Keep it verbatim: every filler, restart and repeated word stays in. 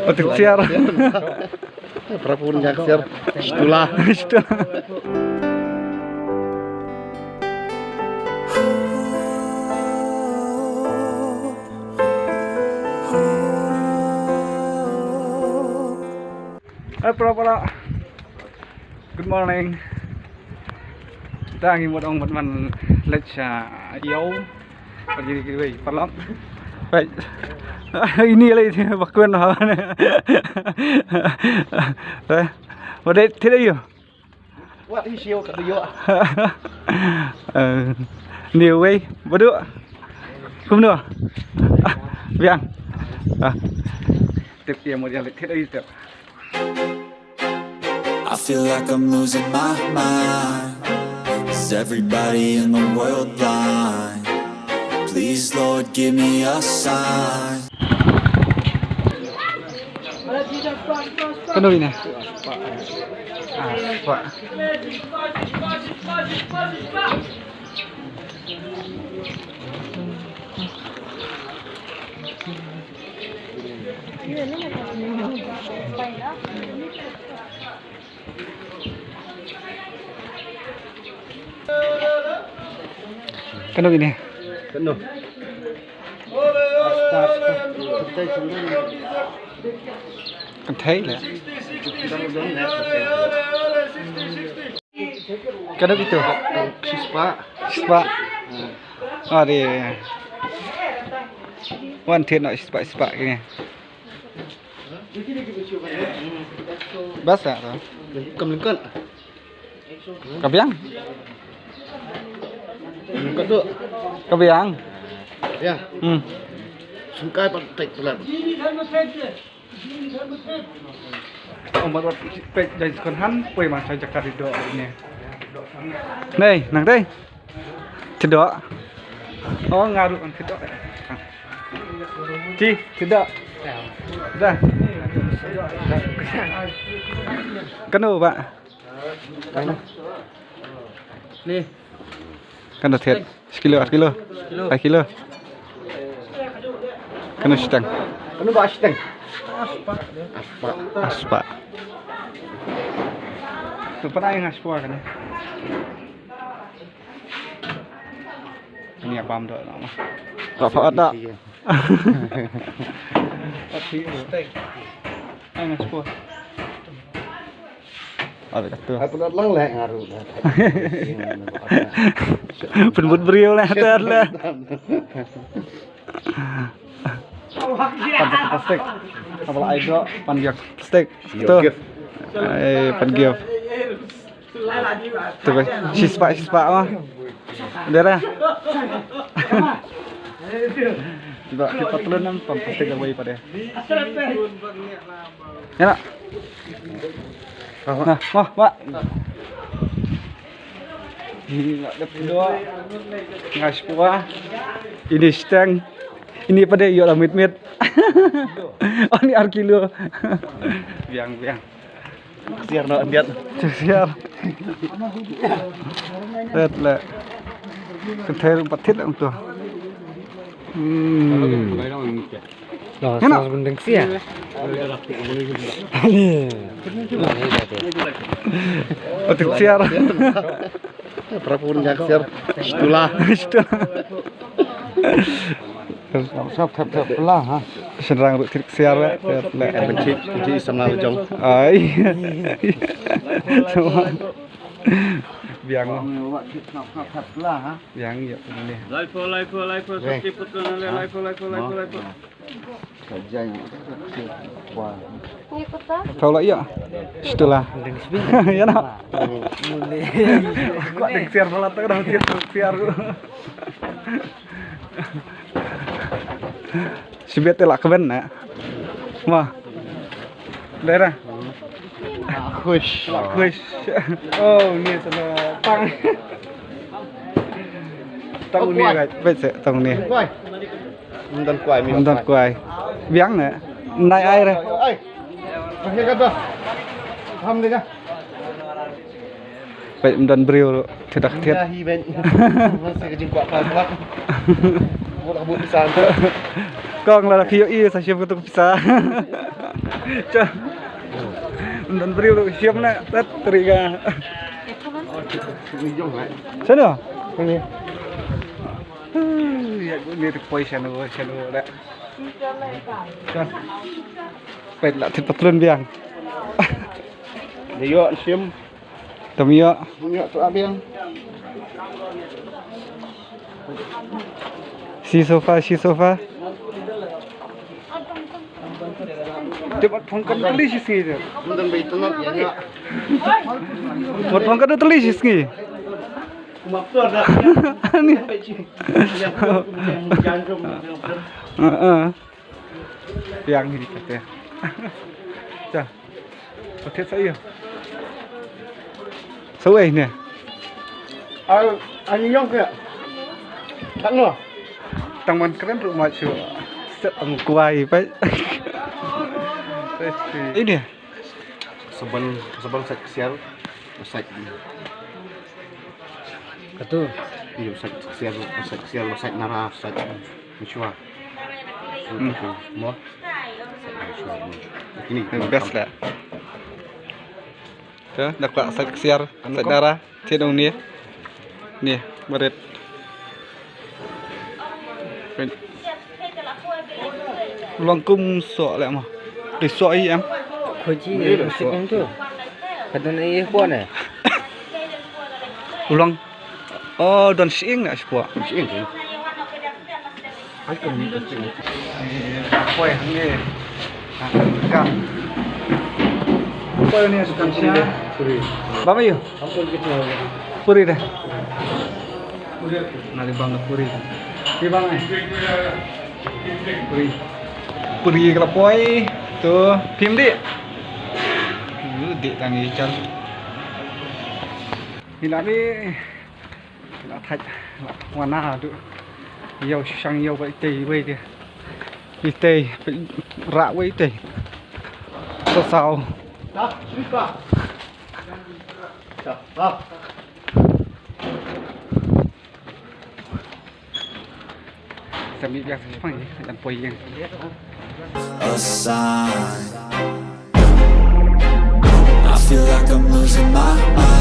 Otik siar. Prapun jak siar. Situlah. Situlah. Hai para para. Good morning. Ta ngi mut ong mut man leit sha ïew. Pagi ni kiwei paralok. Baik. Ini lagi bakun ha. Dah. Wadai tidak yo. Wat hi siu ka yo. Eh, ni wei badu. Kumno? Ah, biang. Ah. Tip dia mau dia leit tidak yo. I feel like I'm losing my mind. Is everybody in the world blind? Please, Lord, give me a sign. Kano ine? Ah, spah. Kano ine? Kano? Kan thei le. Kano kito? Shispah. Shispah. Ade. Wan thied noh shispah, shispah kine. Bas ah to. Kam lingkot. Ka biang. Lingkot tu. Ka biang. Ya. Hmm. Sungkai pat tek pelan. Oh, mat wat pek dai second hand, poi ma sa jakat di dok ni. Nei, nang dai. Cedok. Oh, ngaruh kan cedok. Ci, cedok. Dah. Kano, Pak? Ni. Kano thied? Sekilo, ar kilo. Sekilo. Ar kilo. Kano shiteng? Kano ba shiteng? Aspa. Aspa. Tu pernah yang aspa kan? Ini apa am dok nama? Apa ada? Iya. Tapi shiteng. Ai ngan shuwa. Ai pynat lang leh nga ruh. Pynbud briew leh tad leh. Pan plastik. Apa la ai dok pan gift plastik. Tu. Ai pan gift. Tu ba, shispah, shispah ma. Dera. Ba, ki patlun nam pam plastik da wei pade. Ya. Nah, wah, wah. Ini nak dep dua. Ngai sepua. Ini shiteng. Ini pade ïoh lah mit-mit. Oh, ini ar kilo. Biang, biang. Siar noh, biar. Siar. Tet le. Kynthei ruh pat thied ong to. Hmm. Noh, kena. Sos bendeng siar. Ni. Oh, thied siar. Prapun jak siar. Situlah. Situlah. Sap, sap, sap, pelah, ha. Shynrang ruh thied siar, eh. Benci, benci samla lajong. Ai. Sama. Biang. Biang, ya, ini. Lai po, lai po, lai po, safety put ko na le, lai po, lai po, lai po, lai po. Tau lah, ya. Situlah. Ya, na. Aku ada siar salah tu, dah siar, siar. Sibet te la kmen na. Ma. Dera. Khush. Khush. Oh, ni sana tang. Tang ni, right. Wait, se, tang ni. Wai. Ym don kwai, ym don kwai. Biang ne. Nai ai re. Ai. Pakai kata. Paham dia. Peit, ym don briew ruh, thied dak thied. Ïa hi ben. Masih ka jingkwah pal pal. Buh lah buh pisan. Kong la ki ïohi sa shim katu ka pisa. Cha. Don briew ruh shim na tat teri ka. Shano? Ïa, ni te poi shano, shano la. Kan. Peit la te patlun biang. Ïa, shim. Tam ïa. Ïa, tu abiang. Shi sofa, shi sofa. Te mat phong kan teli shi sngi te. Mat phong kan teli shi sngi. Ani. Heeh. Biang hi kata. Cha. Paket sa ïa. Sa wei ne. Al, ani yong ke. Tak no. Tang man kren ruh ma shu. Set ang kuai pai. Ini. Saban, saban sait ksiar, sait. Katu. Iya, sait ksiar, sait ksiar, sait nara, sait. Mishwa. Hmm. Mo. Ini best lah. Te, dak lah sait ksiar, sait nara, te dong ni. Ni, barit. Long kum so le mo. Di so i em. Khoji, em tu. Kadu ni i ko ne. Long. Oh, don shing na shpo. Shing tu. Poi hangne. Ka. Poi ni sukan sini. Puri. Bang ayo. Puri deh. Puri. Nali bang puri. Di bang eh. Puri. Puri ka la poi. Tu, phim di. Yu di tangi chal. Ni la ni. La thait, la wana du. Ïaw shang ïaw ba itei wei de. Itei, ra wei itei. Sa saw. Sa mi biang sa shipang ni, jan poi ïeng. A sign. I feel like I'm losing my mind.